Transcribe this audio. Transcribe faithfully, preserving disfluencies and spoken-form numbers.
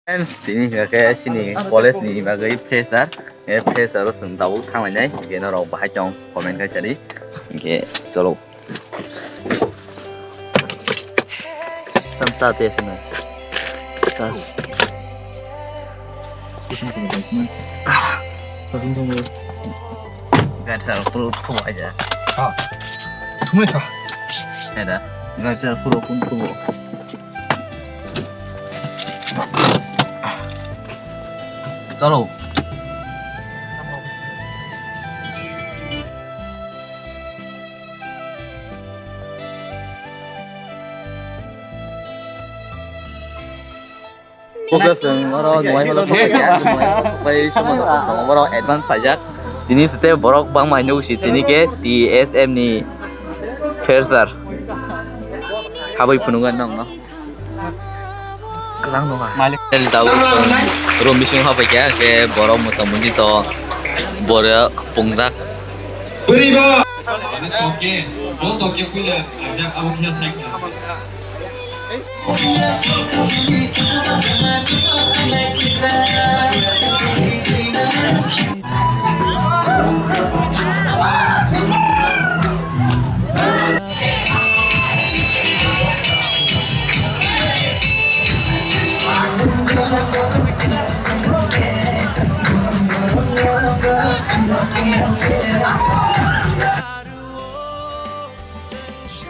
Friends, tini hingkha khe chini college ni bagwi fresher. E fresher o chwng tabuk thanglainai. Hingkhe norok bahai tong comment khai sadi. Hingkhe cholo. Tam cha te sene. Chas. Gari sa puro thubo aja. Ha. Thumai kha. Ada. Gari sa puro kun thubo. Chalo. Focus ang oro nuai mala sopai ya, nuai mala sopai somo oro advance paijak. Tini site borok bangma hinwi si tini ke T S M ni fresher. Habwi phunukgo nong no. Kwchang nungkha. Malik. Tel tau room bising habai kha, khe borok mota muni to borok pungjak. Bwrwi ba. Toke, bo toke puila ajak abo khe cycle.